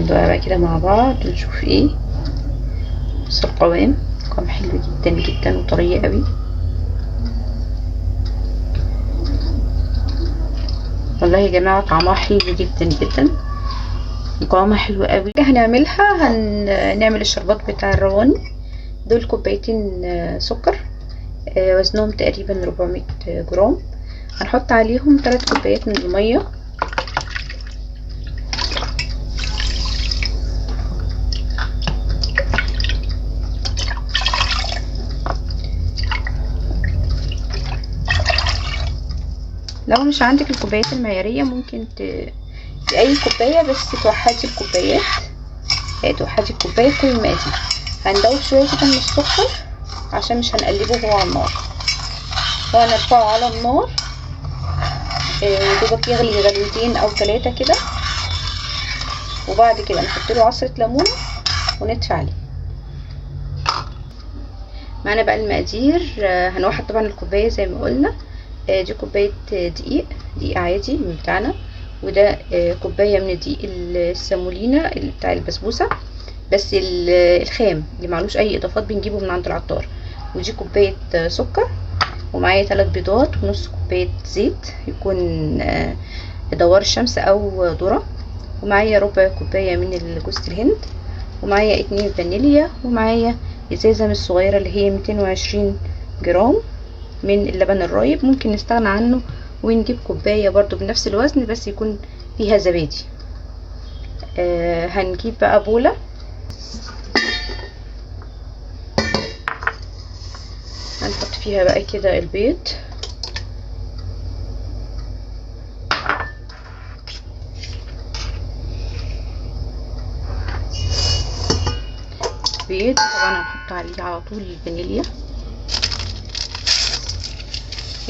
هندوقها بقى كده مع بعض ونشوف ايه. بص القوام، قوام حلو جدا جدا وطرية قوي. والله يا جماعة طعمها حلو جدا جدا، قوامها حلو قوي. هنعملها، هنعمل الشربات بتاع الرواني. دول كوبايتين سكر، وزنهم تقريبا 400 جرام. هنحط عليهم 3 كوبايات من المية. لو مش عندك الكوبايات المعيارية ممكن اي كوباية، بس توحدي الكوبايات، توحدي الكوباية كل المقادير. هندوب شوية كده من السكر عشان مش هنقلبه هو على النار، وهنرفعه على النار يا دوبك يغلي غلوتين او 3 كده، وبعد كده نحط له عصرة ليمونة ونطفي عليه. معانا بقى المقادير. هنوحد طبعا الكوباية زي ما قلنا. دي كوباية دقيق، دقيق عادي من بتاعنا، وده كوباية من دقيق السامولينا بتاع البسبوسة، بس الخام اللي معلوش اي اضافات، بنجيبه من عند العطار. ودي كوباية سكر، ومعايا 3 بيضات ونص كوباية زيت يكون دوار الشمس او ذرة، ومعايا ربع كوباية من جوز الهند، ومعايا 2 فانيليا، ومعايا ازازة من الصغيرة اللي هي 220 جرام من اللبن الرايب. ممكن نستغنى عنه ونجيب كوباية برضو بنفس الوزن بس يكون فيها زبادي. هنجيب بقى بولة، هنحط فيها بقى كده البيض، بيض طبعا هنحط عليه على طول الفانيليا،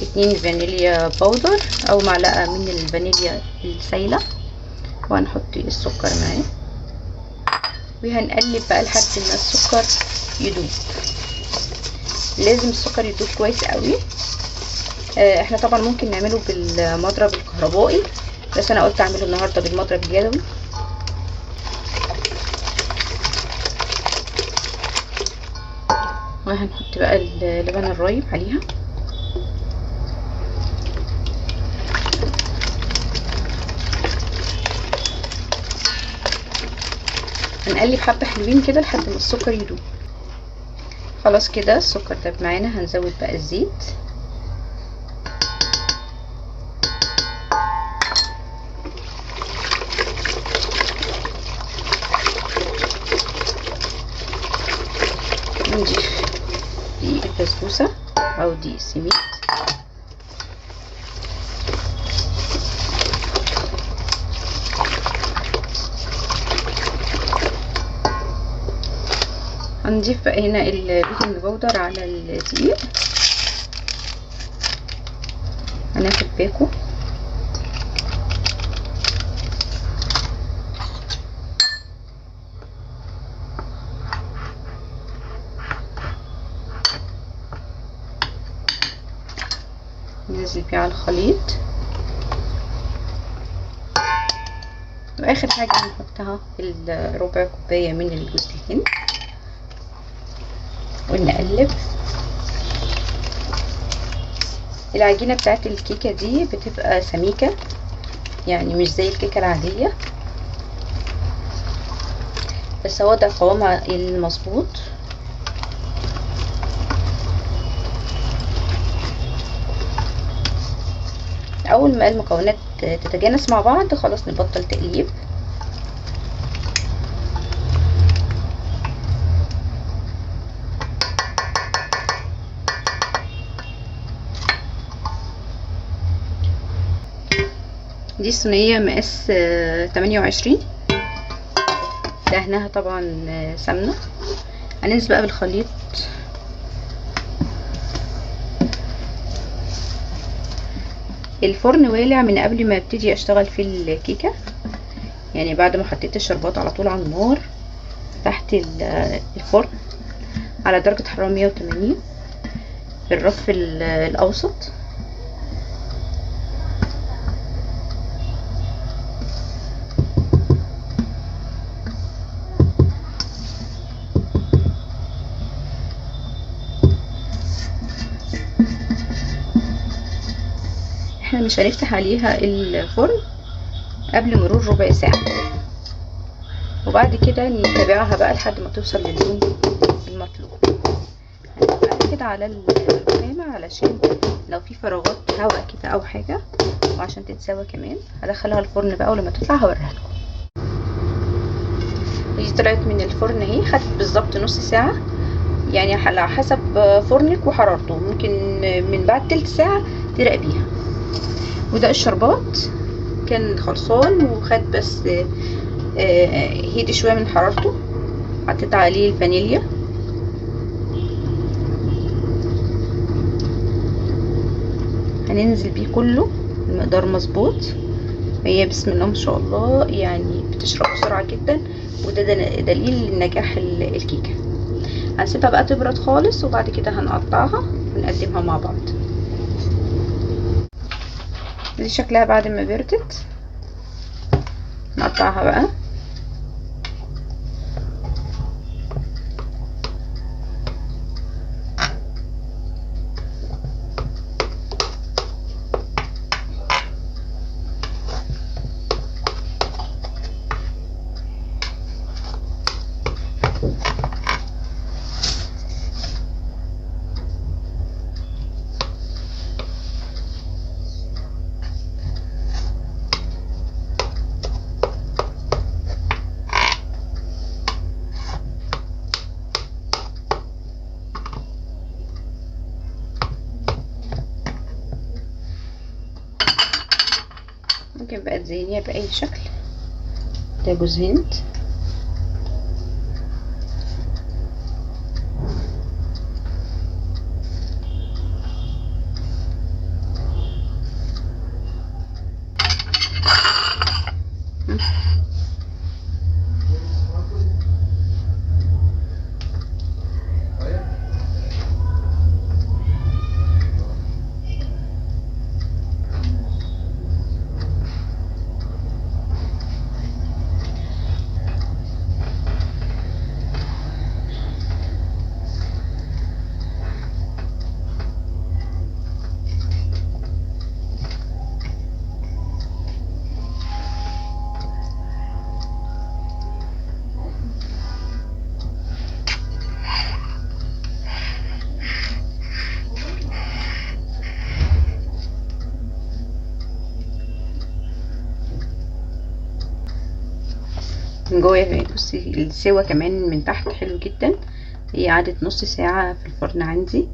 2 فانيليا باودر او معلقة من الفانيليا السايلة، وهنحط السكر معاه، وهنقلب بقى لحد ما السكر يدوب. لازم السكر يدوب كويس قوي. احنا طبعا ممكن نعمله بالمضرب الكهربائي، بس انا قلت اعمله النهارده بالمضرب اليدوي. وهنحط بقى اللبن الرايب عليها. هنقلب حبة حلوين كده لحد ما السكر يدوب. خلاص كده السكر داب معانا. هنزود بقى الزيت، ونضيف دقيق البسبوسة او دقيق السميد، هنضيف بقى هنا ال baking powder على الدقيق، هناخد باكو ننزل بيه على الخليط. واخر حاجة هنحطها الربع كوباية من الجوز الهند، ونقلب. العجينة بتاعت الكيكه دي بتبقى سميكة، يعني مش زي الكيكه العادية، بس هو ده قوامها المظبوط. اول ما المكونات تتجانس مع بعض خلاص نبطل تقليب. دي صينية مقاس 28، دهنها طبعا سمنة. هننزل بقى بالخليط. الفرن والع من قبل ما ابتدي اشتغل في الكيكة، يعني بعد ما حطيت الشربات على طول على النار تحت الفرن على درجة حرارة 180 في الرف الاوسط. احنا مش هنفتح عليها الفرن قبل مرور ربع ساعة، وبعد كده نتابعها بقى لحد ما توصل للون المطلوب. هنبقى كده على الرخامة علشان لو في فراغات هواء كده او حاجة، وعشان تتسوى كمان. هدخلها الفرن بقى، ولما تطلع هوريها لكم. دي طلعت من الفرن اهي، خدت بالظبط نص ساعة، يعني على حسب فرنك وحرارته، ممكن من بعد تلت ساعة تراقبيها. وده الشربات كان خلصان وخد بس هدي شوية من حرارته. حطيت عليه الفانيليا، هننزل بيه كله المقدار مظبوط. هي بسم الله ما شاء الله يعني بتشرب بسرعة جدا، وده دليل نجاح الكيكه. هنسيبها بقى تبرد خالص، وبعد كده هنقطعها ونقدمها مع بعض. دي شكلها بعد ما بردت، نقطعها بقى. ممكن بقى تزينيها بأي شكل. ده جوز هند، من جوه بصي السوا كمان من تحت حلو جدا. هي قعدت نص ساعة في الفرن عندي،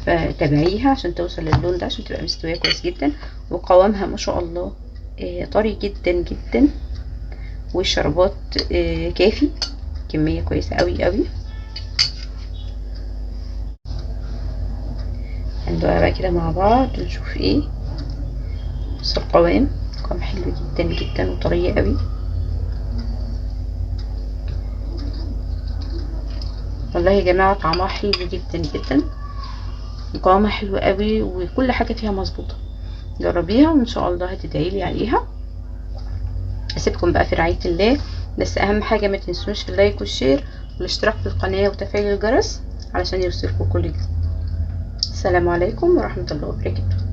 فتابعيها عشان توصل للون ده، عشان تبقى مستوية كويس جدا. وقوامها ما شاء الله طري جدا جدا، والشربات كافي، كمية كويسة قوي قوي. هندوقها بقى كده مع بعض ونشوف ايه. بص القوام، قوام حلو جدا جدا وطرية قوي. والله يا جماعة طعمها حلو جدا جدا، قوامها حلو قوي، وكل حاجة فيها مظبوطة. جربيها وان شاء الله هتدعيلي عليها. اسيبكم بقى في رعاية الله، بس اهم حاجة ما تنسوش ال like وال share والاشتراك في القناة وتفعيل الجرس علشان يوصلكم كل جديد. السلام عليكم ورحمة الله وبركاته.